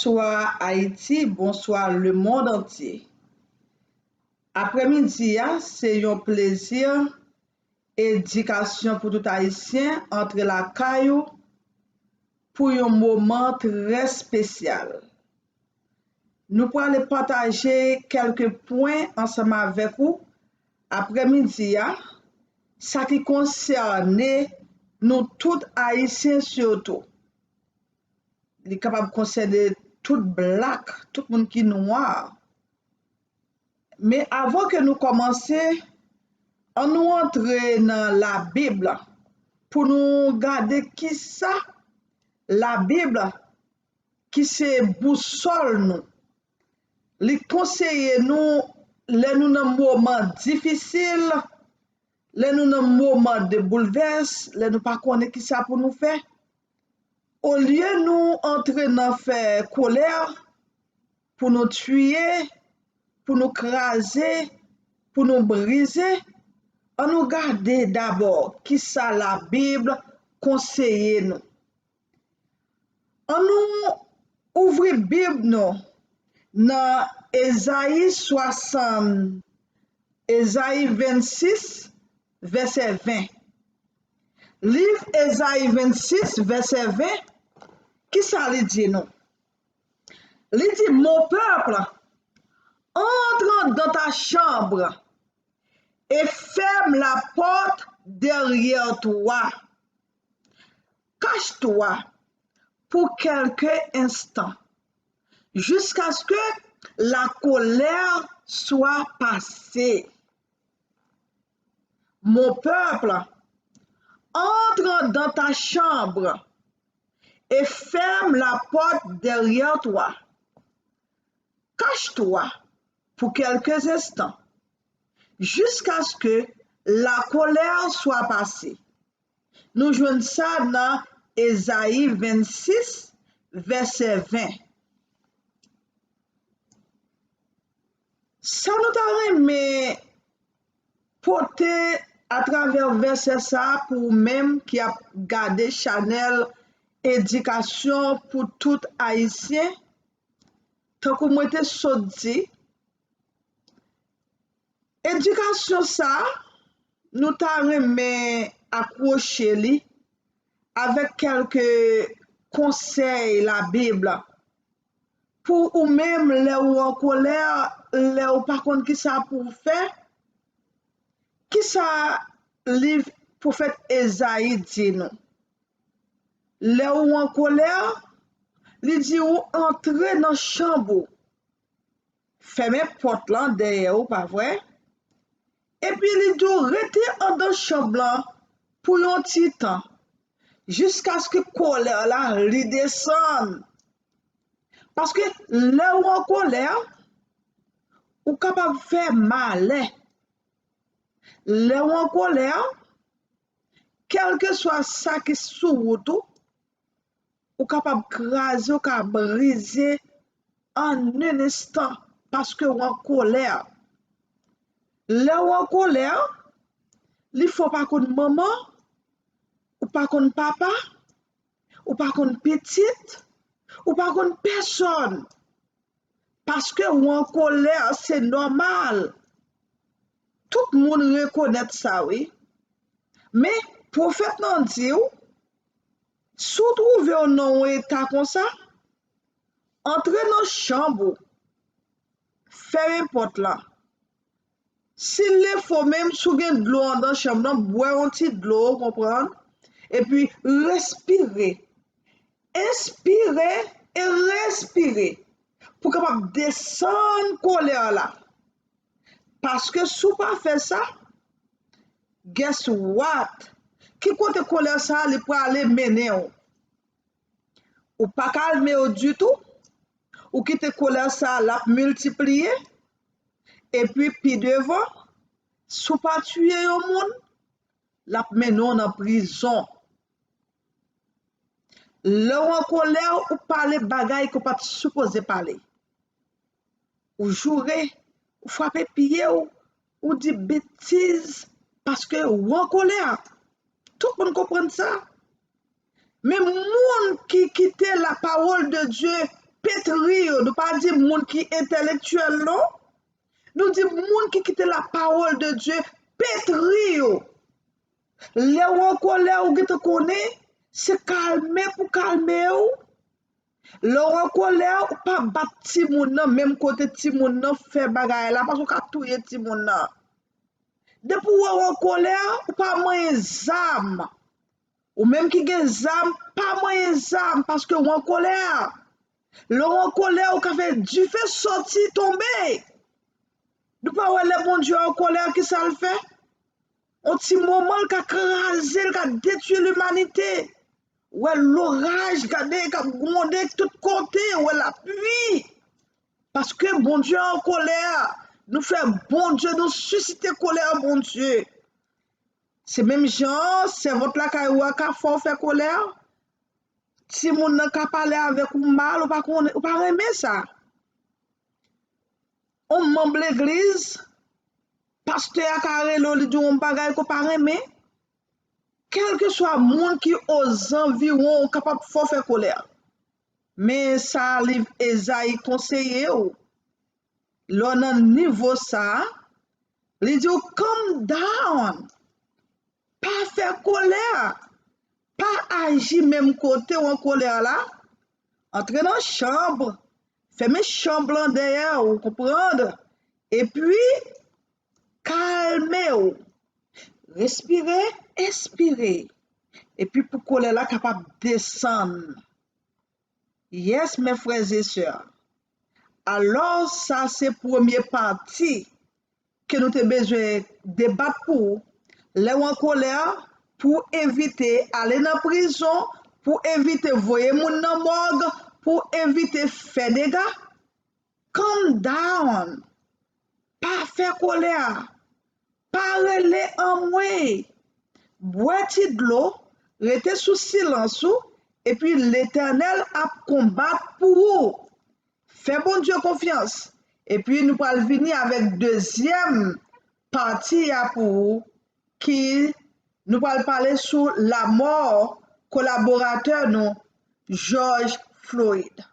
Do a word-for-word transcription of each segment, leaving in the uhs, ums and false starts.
Bonswa Ayiti, bonswa lemonn antye. Aprèmidi a, se yon plezi edikasyon pou tout Ayisyen antre lakay ou pou yon moman trè espesyal. Nou prale pataje kèlke pwen ansanm avèk ou aprèmidi a, sa ki konsène nou tout Ayisyen sitou. Li kapab konsène tout blak, tout moun ki nwa. Men avan ke nou kòmanse, ann nou antre nan Labib pou nou gade kisa Labib, ki se bousòl nou, li konseye nou lè nou nan moman difisil, lè nou nan moman de boulvès, lè nou pa konnen kisa pou nou fè. Olye nou antre nan fè kolè pou nou tiye, pou nou kraze, pou nou brize, ann nou gade dabò kisa Labib konseye nou. Ann nou ouvri Bib nou nan Ezayi swasann, Ezayi vennsis, vèsè ven. Liv Ezayi vennsis, vèsè ven, kisa li di nou? Li di, Mon peuple, entre dans ta chambre et ferme la porte derrière toi. Cache-toi pour quelques instants, jusqu'à ce que la colère soit passée. Mon peuple, entre dans ta chambre et ferme la porte derrière toi. Cache-toi pour quelques instants, jusqu'à ce que la colère soit passée. Nou jwenn sa nan Ezayi vennsis, vèsè ven. Sa nou ta renmen pote atravè vèsè sa a pou ou menm ki ap gade chanèl edikasyon pou tout Ayisyen, tankou mwen te sot di, edikasyon sa a, nou ta renmen akwoche li avèk kèlke konsèy Labib pou ou menm lè ou an kolè, lè ou pa konn kisa pou w fè. Kisa liv pwofèt Ezayi di nou? Lè ou an kolè, li di ou antre nan chanm ou. Fèmen pòt lan dèyè ou, pa vre? Epi li di w rete anndan chanm lan pou yon ti tan, jiskaske kolè la li desann. Paske lè ou an kolè, ou kapab fè malè. Lè ou an kolè, kèlkeswa sa ki sou wout ou, ou kapab kraze, ou ka brize an en instant paske ou an kolè. Lè ou an kolè, li fè w pa konn manman, ou pa konn papa, ou pa konn pitit, ou pa konn pèsòn. Paske ou an kolè, se nòmal. Tout moun rekonèt sa, wi. Men, pwofèt lan di w, si w twouve w nan yon eta konsa, antre nan chanm ou, fèmen pòt lan. Si l fo, menm si w gen dlo anndan chanm nan, bwè yon ti dlo, w konprann? Epi respire. Enspire e respire pou w kapab desann kolè la. Paske si w pa fè sa, guess what? Ki kote kolè sa a li prale mennen w? Ou pa kalme w ditou, ou kite kolè sa a l ap miltipliye, epi pi devan, si w pa tiye yon moun, l ap mennen w nan prizon. Lè w an kolè, ou pale bagay ke w pa t sipoze pale. Ou joure, ou frape pye w, ou di betiz paske ou an kolè. Tout moun konprann sa. Men moun ki kite la parole de Dieu petri yo. Nou pa di moun ki entèlektyèl, non. Nou di moun ki kite la parole de Dieu petri yo. Lè w an kolè, ou gentan konnen se kalme pou kalme w. Lè w an kolè, ou pa bat timoun nan menm kote timoun nan fè bagay la, paske w ka touye timoun nan. Depi w wè w an kolè, ou pa manyen zam. Ou menm ki gen zam, pa manyen zam paske w an kolè. Lè w an kolè, ou ka fè dife soti tonbe. Nou pa wè lè Bondye an kolè, ki sa l fè? On ti moman, l ka kraze, l ka detwi limanite. Ou wè loraj, gade, k ap gwonde tout kote, ou wè lapli. Paske Bondye an kolè, nou fè Bondye, nou sisite kolè Bondye. Se menm jan an, sèvant lakay ou a ka fè w fè kolè. Timoun nan ka pale avèk ou mal, ou pa konnen, ou pa renmen sa. On manm legliz, pastè a ka rele w, li di w yon bagay ke w pa renmen. Kèlkeswa moun ki ozanviwon w kapab fè w fè kolè. Men sa liv Ezayi konseye w, lè w nan nivo sa a, li di w, calm down. Pa fè kolè. Pa aji menm kote w an kolè la. Antre nan chanm. Fèmen chanm lan dèyè w, ou konprann? Epi, kalme w. Respire, espire. Epi pou kolè la kapab desann. Yes, mes frères et sœurs. Alò, sa se premye pati ke nou te bezwen debat pou ou. Lè w an kolè, pou w evite ale nan prizon, pou w evite voye moun nan mòg, pou w evite fè dega, calm down. Pa fè kolè. Pa rele anmwey. Bwè ti dlo, rete sou silans ou, epi Letènèl ap konbat pou ou. Fè Bondye konfyans. Epi nou pral vini avèk dezyèm pati a pou ou, ki nou pral pale sou lamò kolaboratè nou, George Floyd.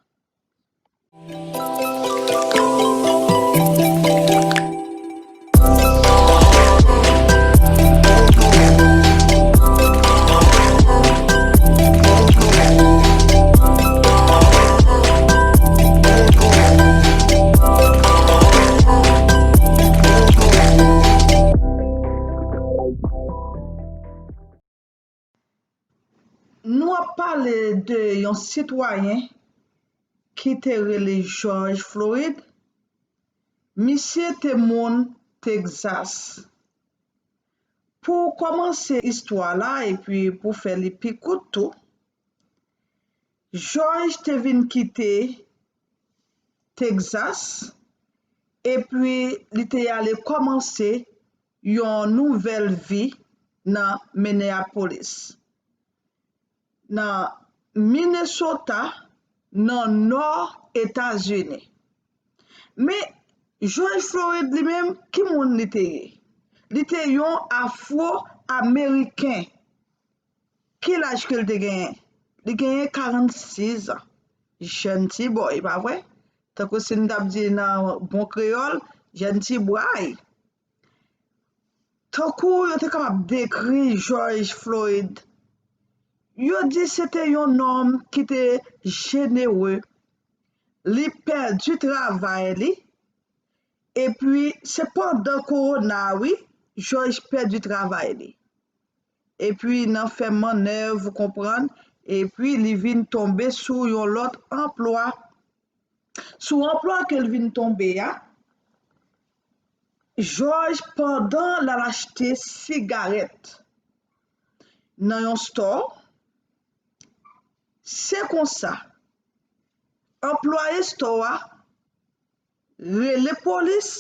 Nou ap pale de yon sitwayen ki te rele George Floyd. Misye te moun Texas. Pou kòmanse istwa la epi pou fè li pi kout tou, George te vin kite Texas epi li te ale kòmanse yon nouvèl vi nan Minneapolis, nan Minnesota, nan nò Etazini. Men, George Floyd li menm, ki moun li te ye? Li te yon Afwo-Ameriken. Ki laj ke l te genyen? Li genyen karannsis an. Jèn ti bòy, pa vre? Tankou si n t ap di nan bon kreyòl, jèn ti bway. Tankou yo te kapab dekri George Floyd, yo di se te yon nonm ki te jenere. Li pèdi travay li, epi se pandan kowona, wi, George pèdi travay li. Epi nan fè mannèv, ou konprann, epi li vin tonbe sou yon lòt anplwa. Sou anplwa ke l vin tonbe a, George, pandan l al achte sigarèt nan yon store, se konsa, anplwaye store a rele polis,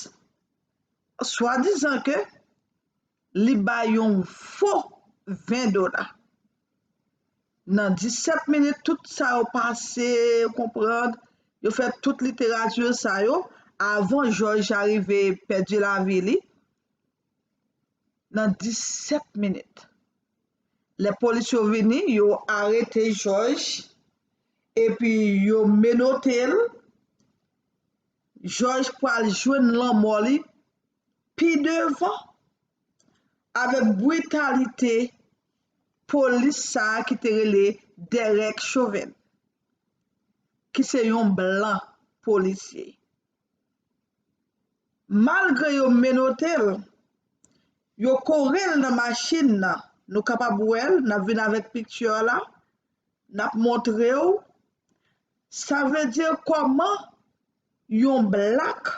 swadizan ke li bay yon fo ven dola. Nan disèt minit, tout sa yo pase, ou konprann, yo fè tout literati sa yo, avan George arive pèdi lavi li, nan disèt minit. Lè polis yo vini, yo arete George, epi yo menote l. Jòj pral jwenn lanmò li pi devan avèk britalite polis sa a ki te rele Derek Chauvin, ki se yon blan polisye. Malgre yo menote l, yo kore l nan machin nan. Nou kapab wè l, n ap vin avèk picture la, n ap montre w. Sa vle di kòman yon black,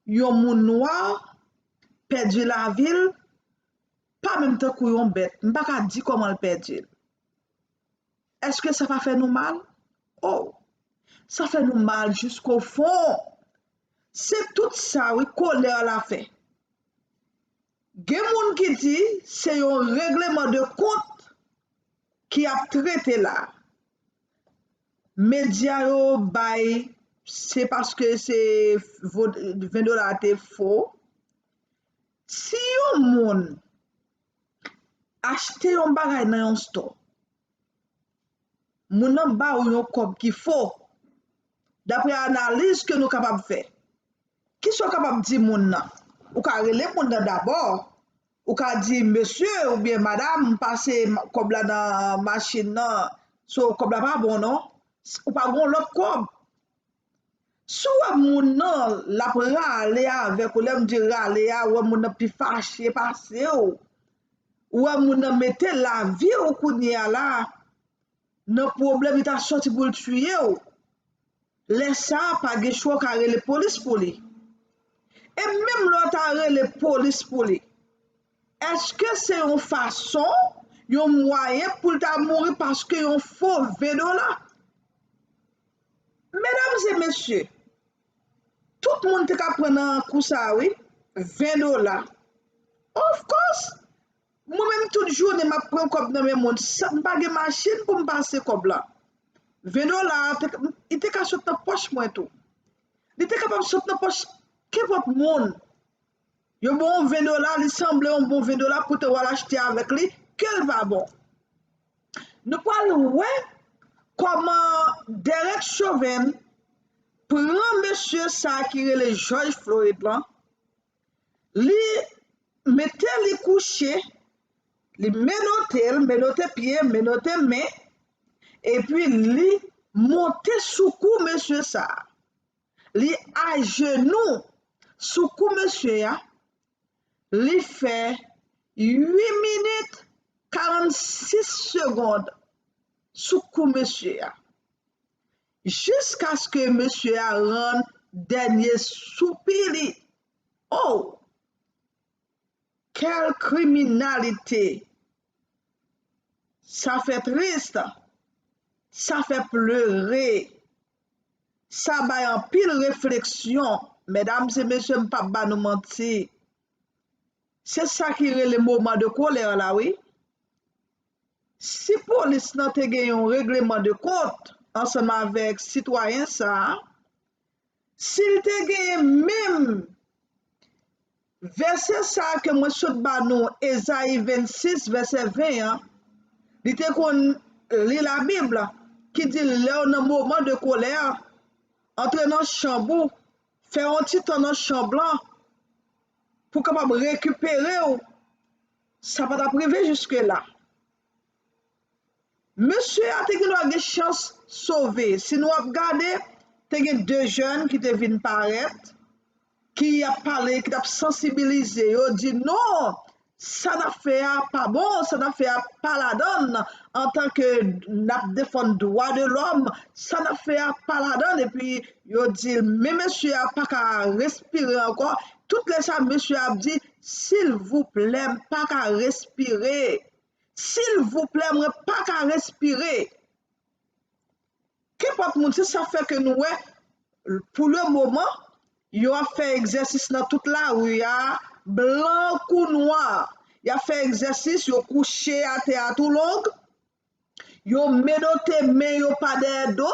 yon moun nwa pèdi lavi l, pa menm tankou yon bèt. M pa ka di kòman l pèdi l. Èske sa pa fè nou mal? Oh, sa fè nou mal jisko fon. Se tout sa, wi, kolè la fè. Gen moun ki di se yon regleman de kont ki ap trete la. Medya yo bay, se paske se vo-, ven dola te fo. Si yon moun achte yon bagay nan yon store, moun nan ba ou yon kòb ki fo, daprè analiz ke nou kapab fè, kisa w kapab di moun nan? Ou ka rele moun nan dabò, ou ka di, "Mesye oubyen madanm, pase kòb la nan machin nan, so kòb la pa bon non, ou pa gen yon lòt kòb." Si w wè moun nan l ap rale avèk ou, lè m di rale a, ou wè moun nan pi fache pase w, ou wè moun nan mete lavi w kounye a la nan pwoblèm, li ta sòti pou l tiye w. Lè sa a, pa gen chwa, w ka rele polis pou li. E menm lè w ta rele polis pou li, èske se yon fason, yon mwayen pou l ta mouri paske yon fo ven dola? Medam e mesye, tout moun te ka pran nan kou sa a, wi. Ven dola. Of course, mwen menm tout jounen m ap pran kòb nan men moun, san m pa gen machin pou m pase kòb la. Ven dola a, te, li te ka sot nan pòch mwen tou. Li te kapab sot nan pòch kenpòt moun. Yo ba w ven dola, li sanble yon bon ven dola, poutan w al achte avèk li, ke l pa bon. Nou pral wè kòman Derek Chauvin pran mesye sa a ki rele George Floyd lan, li mete li kouche, li menote l, menote pye, menote men, epi li monte sou kou mesye sa a. Li ajenou sou kou mesye a, li fè uit minit karannsis segonn sou kou mesye a, jiskaske mesye a rann dènye soupi li. Oh! Quelle criminalité! Sa fè tris, sa fè plere, sa bay anpil refleksyon. Medam e mesye, m p ap ba nou manti. Se sa ki rele moman de kolè la, wi. Si polis lan te gen yon regleman de kont ansanm avèk sitwayen sa a, si l te genyen menm vèsè sa a ke mwen sot ba nou, Ezayi vennsis, vèsè ven an, li te konn li Labib, ki di, lè w nan moman de kolè, antre nan chanm ou, fè yon ti tan nan chanm lan, pou w kapab rekipere w. Sa pa t ap rive jiske la. Mesye a te gen dwa gen chans sove. Si nou ap gade, te gen de jèn ki te vin parèt, ki ap pale, ki t ap sansibilize. Yo di, "Non, sa n ap fè a pa bon, sa n ap fè a pa ladann, antanke n ap defann dwa de lòm, sa n ap fè a pa ladann." Epi yo di, "Men mesye a pa ka respire ankò." Tout lè sa, mesye a ap di, "Silvouplè, m pa ka respire." Silvouplè, mwen pa ka respire. Kenpòt moun, se sa fè ke nou wè, pou le moman, yo ap fè egzèsis nan tout lari a, blan kou nwa. Y ap fè egzèsis, yo kouche atè a tou long, yo menote men yo pa dèyè do,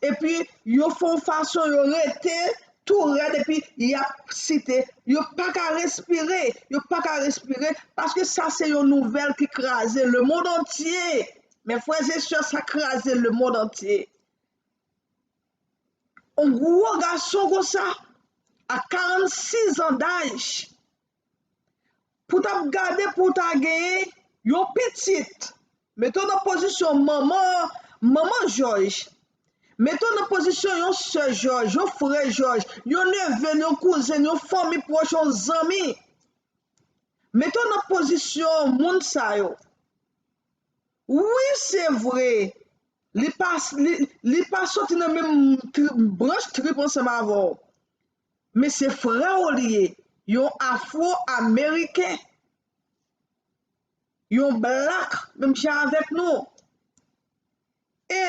epi yo fè yon fason yo rete tou rèd, epi y ap site, yo pa ka respire, yo pa ka respire, paske sa se yon nouvèl ki kraze lemonn antye. Men frè e sè, sa kraze lemonn antye. Yon gwo gason konsa, a karannsis an daj, pou w t ap gade pou w ta genyen yon pitit, mete w nan pozisyon manman, manman Jòj, mete w nan pozisyon yon sè Jòj, yon frè Jòj, yon neve, yon kouzen, yon fanmi pwòch, yon zanmi. Mete w nan pozisyon moun sa yo. Wi, se vre, li pa, li, li pa soti nan menm tri, branch trip ansanm avè w. Men se frè w li ye, yon afwo-ameriken, yon blak, menm jan avèk nou. E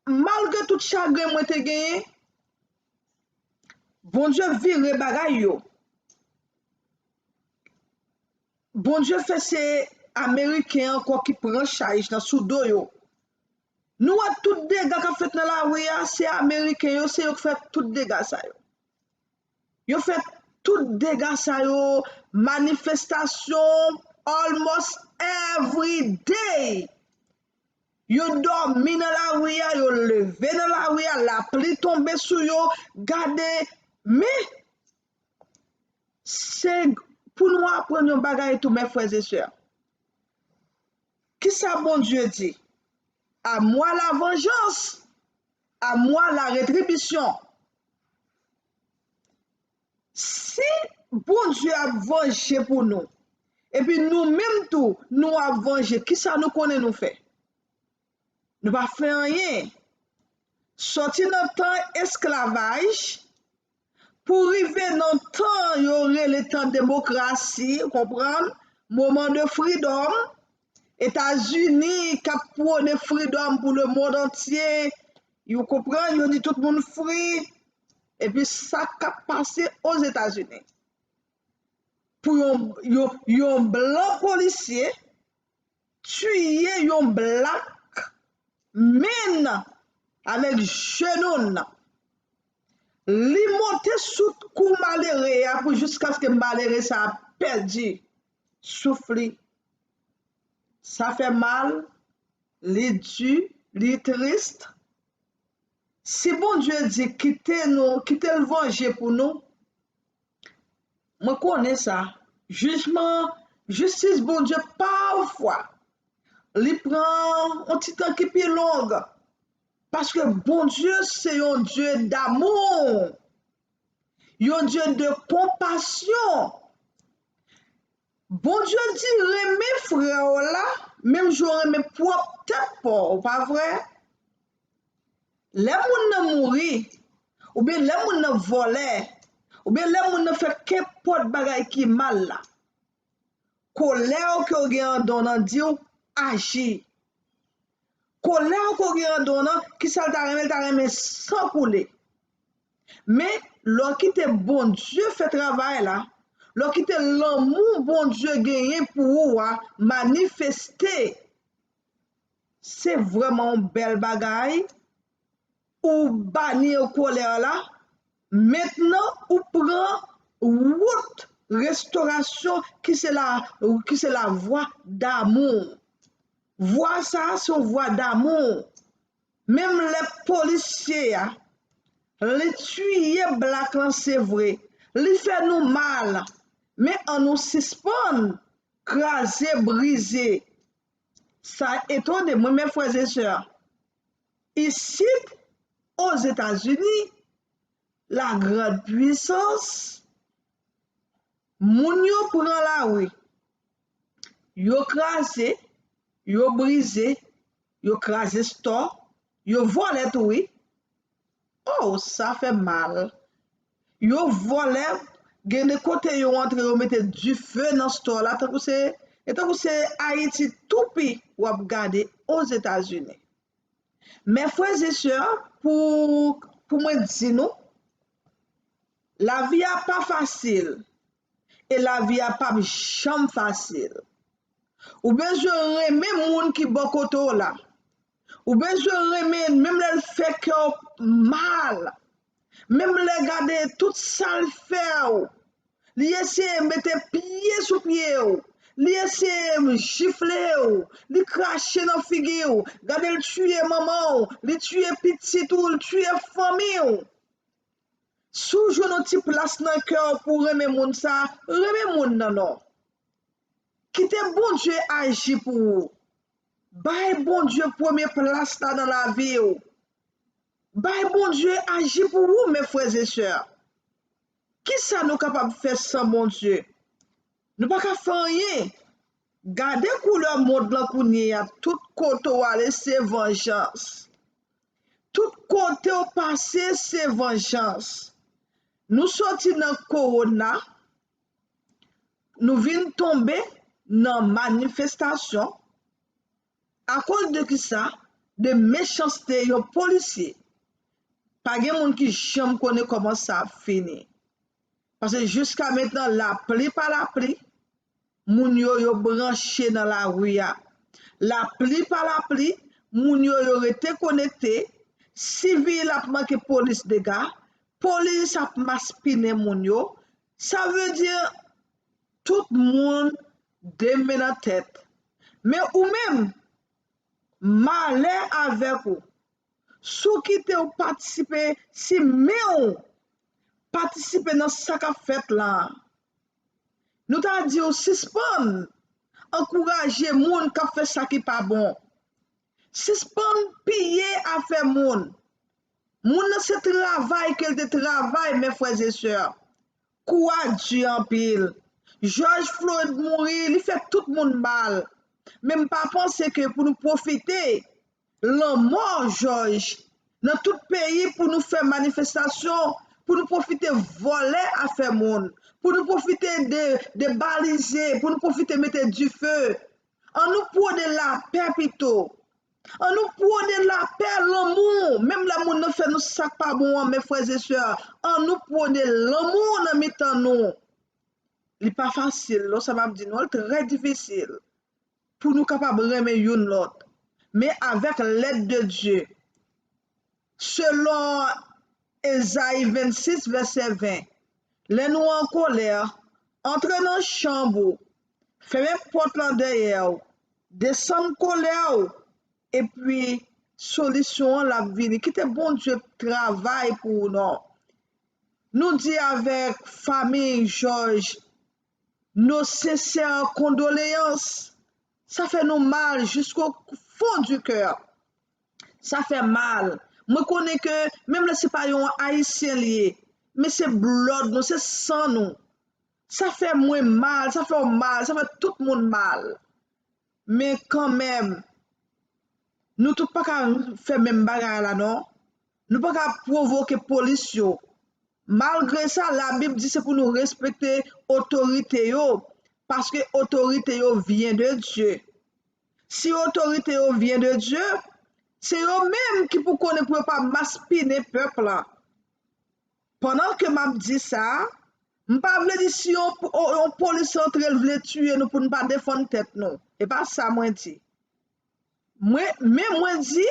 malgre tout chagren mwen te genyen, Bondye vire bagay yo. Bondye fè se Ameriken ankò ki pran chaj nan sou do yo. Nou wè tout dega k ap fèt nan lari a, se Ameriken yo, se yo k fè tout dega sa yo. Yo fè tout dega sa yo, manifestasyon almost every day. Yo dòmi nan lari a, yo leve nan lari a, lapli tonbe sou yo. Gade, men se pou nou aprann yon bagay tou, mes frères et sœurs. Kisa Bondye di? À moi la vengeance, à moi la rétribution. Si Bondye ap vanje pou nou, epi nou menm tou, nou ap vanje, kisa nou konnen nou fè? Nou pa fè anyen. Sòti nan tan esklavaj, pou rive nan tan yo rele tan demokrasi, ou konprann, moman de freedom, Etazini k ap pwone freedom pou lemonn antye, ou konprann, yo di tout moun free, epi sa k ap pase Ozetazini. Pou yon, yon, yon blan polisye tiye yon blak men avèk jenou n. Li monte sou kou malere a pou jiskaske malere sa a pèdi souf li. Sa fè mal, li di, li tris. Si Bondye di kite nou, kite l vanje pou nou, mwen konnen sa. Jijman, jistis Bondye pafwa, li pran yon ti tan ki pi long. Paske Bondye se yon Dye damou, yon Dye de konpasyon. Bondye di renmen frè w la, menm jan w renmen pwòp tèt pa w, pa vre? Lè moun nan mouri, oubyen lè moun nan vòlè, oubyen lè moun nan fè kenpòt bagay ki mal la, kolè w ke w gen anndan w nan di w aji. Kolè w ke w gen anndan w nan, kisa l ta renmen? L ta renmen san koule. Men, lè w kite Bondye fè travay la, lè w kite lanmou Bondye genyen pou ou a manifeste, se vrèman yon bèl bagay. Ou bani kolè la, mentnan ou pran wout restorasyon ki se la, ki se la vwa damou. Vwa sa a se yon vwa damou. Menm lè polisye a, li tiye blak lan, se vre, li fè nou mal, men ann nou sispann kraze, brize. Sa etone mwen, mes frères et sœurs. Isit, Ozetazini, la grande puissance, moun yo pran lari, yo kraze, yo brize, yo kraze stò, yo vòlè tou wi. Oh, sa fè mal. Yo vòlè, gen de kote yo antre, yo mete dife nan stò la, tankou se, e tankou se Ayiti toupi w ap gade Ozetazini. Mes frères et sœurs, pou, pou mwen di nou, lavi a pa fasil, e lavi a p ap janm fasil. Ou bezwen renmen moun ki bò kote w la. Ou bezwen renmen menm lè l fè kè w mal. Menm lè gade tout sa l fè w. Li eseye mete pye sou pye w. Li eseye jifle w, li krache nan figi w, gade l tiye manman w, li tiye pitit ou, li tiye fanmi w. Si w jwenn yon ti plas nan kè w pou w renmen moun sa, renmen moun nan non. Kite Bondye aji pou ou. Bay Bondye premye plas la nan lavi w. Bay Bondye aji pou ou, mes frères et sœurs. Kisa nou kapab fè san Bondye? Nou pa ka fè anyen. Gade koulè mond lan kounye a, tout kote w ale se vanjans. Tout kote w pase se vanjans. Nou soti nan kowona, nou vin tonbe nan manifestasyon. Akoz de kisa? De mechanste yon polisye. Pa gen moun ki janm konnen kòman sa ap fini. Paske jiska mentnan, lapli pa lapli, moun yo, yo branche nan lari a. Lapli pa lapli, moun yo, yo rete konekte. Sivil ap manke polis dega, polis ap maspinen moun yo. Sa vle di, tout moun de men nan tèt. Men ou menm, malè avèk ou. Si w kite w patisipe, si men w patisipe nan sa k ap fèt la, nou ta di w sispann ankouraje moun k ap fè sa ki pa bon. Sispann piye afè moun. Moun nan se travay ke l te travay, mes frères et sœurs. Kou a di anpil. George Floyd mouri, li fè tout moun mal. Men m pa panse ke pou nou pwofite lanmò George nan tout peyi pou nou fè manifestasyon, pou nou pwofite vòlè afè moun, pou nou pwofite de, debalize, pou nou pwofite mete dife. An nou pwone lapè pito. An nou pwone lapè, lanmou. Menm lè moun nan fè nou sa k pa bon an, mes frères et sœurs, an nou pwone lanmou nan mitan nou. Li pa fasil, non, sa m ap di nou, li trè difisil pou nou kapab renmen youn lòt. Men avèk lèd de Dye, selon Ezayi vennsis, vèsè ven, lè nou an kolè, antre nan chanm ou, fèmen pòt lan dèyè w, desann kolè w, epi solisyon an l ap vini. Kite Bondye travay pou ou non. Nou di avèk fanmi George, nos sincères condoléances. Sa fè nou mal jusqu'au fond du cœur. Sa fè mal. Mwen konnen ke menm lè se pa yon Ayisyen li ye, men se blood nou, se san nou. Sa fè mwen mal, sa fè w mal, sa fè tout moun mal. Men kanmenm, nou tout pa ka fè menm bagay la non. Nou pa ka pwovoke polis yo. Malgre sa, Labib di se pou nou respekte otorite yo, paske otorite yo vyen de Dye. Si otorite yo vyen de Dye, se yo menm ki pou konnen pou yo pa maspinen pèp la. Pandan ke m ap di sa, m pa vle di si yon, yon polis antre, l vle tiye nou pou n pa defann tèt nou. E pa sa mwen di. Mwen, men mwen di,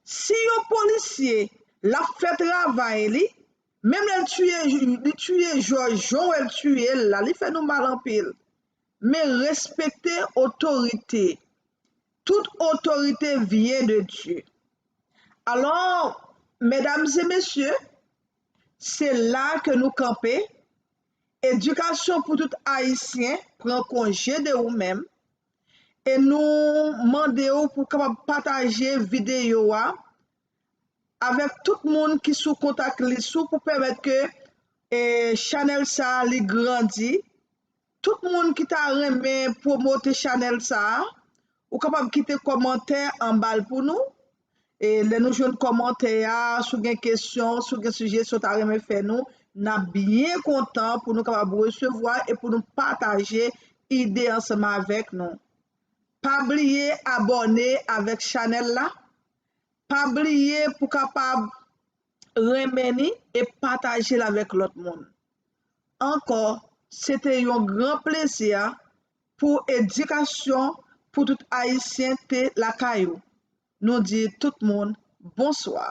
si yon polisye, l ap fè travay li, menm lè l tiye, li tiye Jòj, jan w wè l tiye l la, li fè nou mal anpil. Men respekte otorite. Tout otorite vyen de Dye. Alò, medam e mesye, se la ke nou kanpe. Edikasyon pou tout Ayisyen pran konje de ou menm. E nou mande w pou w kapab pataje videyo a avèk tout moun ki sou kontak lis ou pou pèmèt ke, e, chanèl sa a li grandi. Tout moun ki ta renmen pwomote chanèl sa a, ou kapab kite kòmantè anba l pou nou. E lè nou jwenn kòmantè a, si w gen kesyon, si w gen sijesyon w ta renmen fè nou, n ap byen kontan pou nou kapab resevwa e pou nou pataje ide ansanm avèk nou. Pa bliye abòne avèk chanèl la. Pa bliye pou kapab renmen ni e pataje l avèk lòt moun. Ankò, se te yon gran plezi pou Edikasyon pou tout Ayisyen te lakay ou. Nou di tout moun bonswa.